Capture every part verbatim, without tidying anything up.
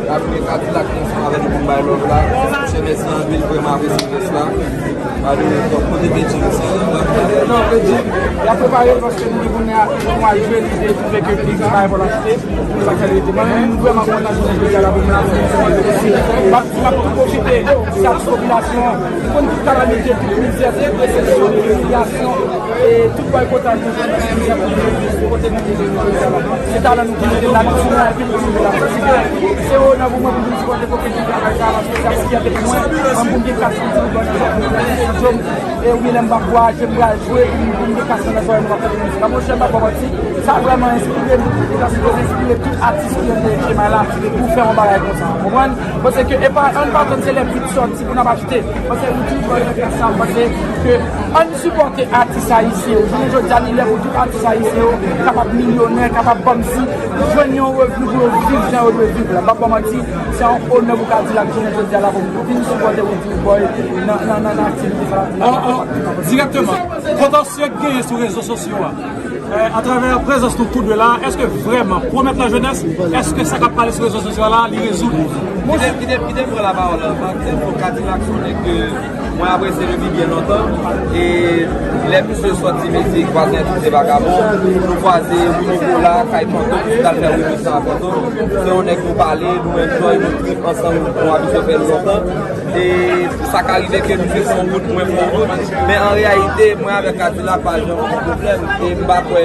Apre Kadilak ki ansanm avè nou pou n bay love la. Monchè, mèsi anpil, vrèman apresye jès la. Alo, donk, kote Bedjine? Non, Bedjine, y ap prepare l paske nou gen pou n al jwe, li te twouve ke li pa envòl achte. Se sa k fè l rete. Mwen menm, m vrèman kontan jounen jodi a la pou m la. M ap, m ap tou pwofite di sa tout popilasyon, konn tout kalamite, tout mizè, tout desepsyon, tout imilyasyon, e tout bòykotaj nou fè, tout mizè pou nou, kote nou ye jodi a la. Se talan nou ki mete n la, nou sou anpil pou nou la. Se onè pou mwen pou nou sipòte kote nou travay sa, paske se yon fyète pou mwen, mwen pou m gen kat sou tout bòy, e oubyen lè m p ap vwayaje, m pral jwe, pou m, pou m gen kat nan zòrèy, m ap fè mizik. Monchè, m p ap ba w manti, sa vrèman enspire m, sa sipoze enspire tout atis ki rete H M I la pou fè yon bagay konsa. Ou konprann? Paske e pa, ann pa tann se lè bit sòti pou n ap achte. Paske ou di, bon, sa, paske ke ann sipòte atis ayisyen yo. Jounen jodi a, li lè pou tout atis ayisyen yo kapab milyonè, kapab kòmsi jwenn yon revni pou yo viv jan yo dwe viv la. M p ap ba w manti, se yon onè pou Kadilak jounen jodi a la pou m vin sipòte Roody Roodboy nan, nan, nan, nan aktivite sa. An, an, dirèkteman, kontansye k genyen sou rezo sosyo a, eh, atravè prezans nou tou de la, èske vrèman pwomèt lajenès, èske sa k ap pale sou rezo sosyo a la, li rezoud? Kite, kite, kite m pran lapawòl la. Kite m pran Kadilak, se yon nèg ke mwen apresye depi byen lontan. E lè misye sòti mizik, Vwazen Tout Se Vagabon, nou kwaze Willy Nicolas, kay Fantom, li t al fè remix lan a Fantom. Se yon nèg nou pale, nou enjoy, nou trip ansanm, nou abitye fè l lontan. E sa ka rive ke misye fè yon wout, mwen fè yon wout. Men an reyalite, mwen avèk Kadilak pa janm gen pwoblèm. E m pa kwè,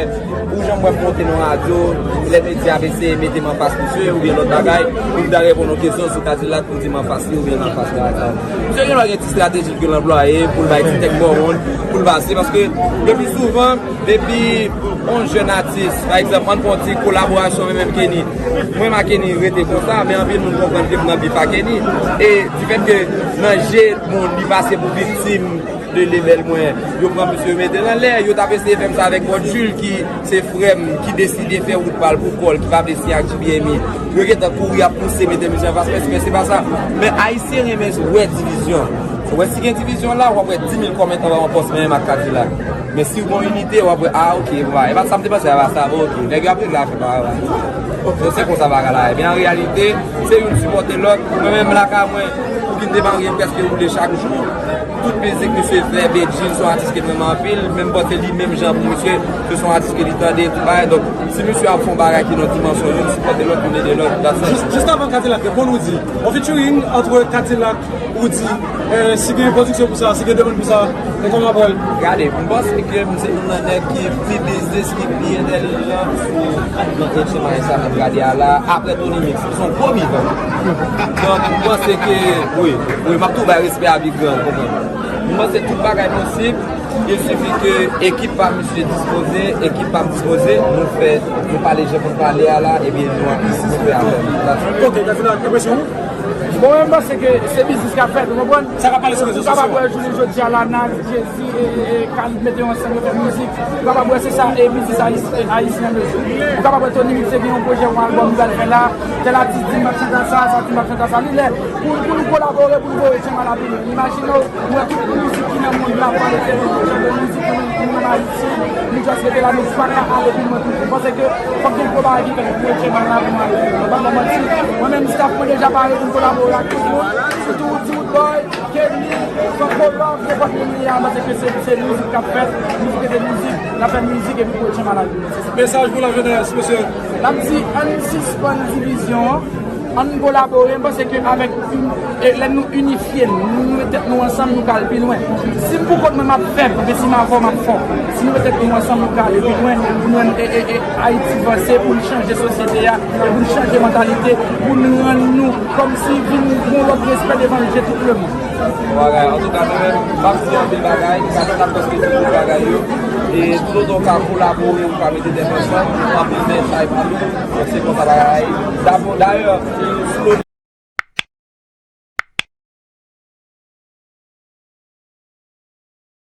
ou janm wè m monte nan radyo, lè medya ap eseye mete m anfas misye oubyen lòt bagay, pou m ta reponn yon kesyon sou Kadilak pou di m anfas li oubyen m anfas Kadilak. Misye gen dwa gen ti estrateji l ke l anplwaye pou l bay ti tèt bò wonn, pou l pase, paske le pli souvan, depi yon jèn atis, pa egzanp, ann pran yon ti kolaborasyon mwen menm Kenny. Mwen m a Kenny rete konsa, men anpil moun konprann ke m nan bif a Kenny. E difèt ke nan je moun li pase pou viktim de lebèl mwen, yo pran misye yo mete l anlè, yo t ap eseye fè m sa avèk Bòt Jil ki se frè m, ki deside fè wout pa l pou kò l, ki pa vle siyen ak J B M I. Yo gentan kouri ap pouse mete misye anfas mwen, men se pa sa. Men Ayisyen renmen wè divizyon. Ou wè si gen divizyon la, w ap wè di mil kòmantè anba yon pòs menm ak Kadilak. Men si w gen yon inite, w ap wè, ah, ok, bon, e pa sa m te panse, e pa sa, bon, ok. Nèg yo ap regle afè pa yo la. Donk, se konsa bagay la ye. Men an reyalite, se youn sipòte lòt. Mwen menm, lakay mwen, pou ki m te marye, m prèske woule chak jou. Tout mizik misye fè, Bedjine se yon atis ke m renmen anpil. Menm pòtre li, menm jan pou misye, se yon atis ke li tande, tout bagay. Donk, si misye ap fè yon bagay ki nan dimansyon, youn sipòte lòt, youn ede lòt, that's it. Jis, jis avan Kadilak reponn, ou di, on featuring entre Kadilak, ou di, eh, si gen pwodiksyon pou sa, si gen demann pou sa, e kòman w ap wè l? Gade, m panse ke m se youn nan nèg ki pi biznis, ki pi entèlijan sou nan H M I sa n ap gade a la, apre Tony Mix, ki se yon gwo vivan. Donk, m panse ke, wi, wi, m ap tou bay respè a Big Grand, ou konprann. M panse tout bagay posib, il sifi ke ekip pa misye dispoze, ekip pa m dispoze, nou fè, nou pale jan pou n pale a la, ebyen nou ap dispoze avè l. Ok, Kadilak, enpresyon ou? Bon, mwen, m panse ke se biznis k ap fèt, ou konprann? Sa k ap pale sou rezo sosyo. Ou kapab wè jounen jodi a la, Nas, Jay-Z, e, e, e, Khalid mete yo ansanm, yo fè mizik. Ou kapab wè se sa, e biznis ayis-, ayisyen an bezwen. Ou kapab wè Tony Mix gen yon pwojè, yon albòm li pral fè la, tèl atis di m p ap chante sa, sa di m p ap chante sa. Li lè pou, pou nou kolabore, pou nou voye J M I la pi lwen. Imajine w, nou wè tout mizik ki nan mond la pral fè yon jan de mizik nou menm, nou menm Ayisyen, nou just rete la, nou pa ka ale pi lwen toujou. M panse ke fòk gen gwo bagay ki fèt pou J M I la pou nou ale pi lwen. M p ap ba w manti, mwen menm staff mwen deja pare pou n kolabore ak tout moun, sitou Roody Roodboy, Kenny, Franco Love, nenpòt moun li ye a, m panse ke se, se mizik k ap fèt, mizik rete mizik, n ap fè mizik epi pou J M I la pi lwen. Se sa. Mesaj pou lajenès, mesye. N ap di, ann sispann divizyon an. Ann kolabore, m panse ke avèk, e, lè nou inifye n, nou met tèt nou ansanm, nou ka al pi lwen. Si m pou kont mwen, m ap fèb, men si m avè w, m ap fò. Si nou met tèt nou ansanm, nou ka ale pi lwen, pou nou rann, e, e, e, Ayiti vanse, pou l chanje sosyete a, e pou l chanje mantalite, pou n rann nou kòmsi vin gon lòt respè devan je tout lemonn. Bon bagay, antouka, nou menm, m ap di anpil bagay, m ka fè n ap konstwi tout bagay yo. E toutotan w ka kolabore, ou ka mete tèt ansanm, anpil men chay pa nou. Donk, se konsa bagay la ye. Dabò, dayè, Flo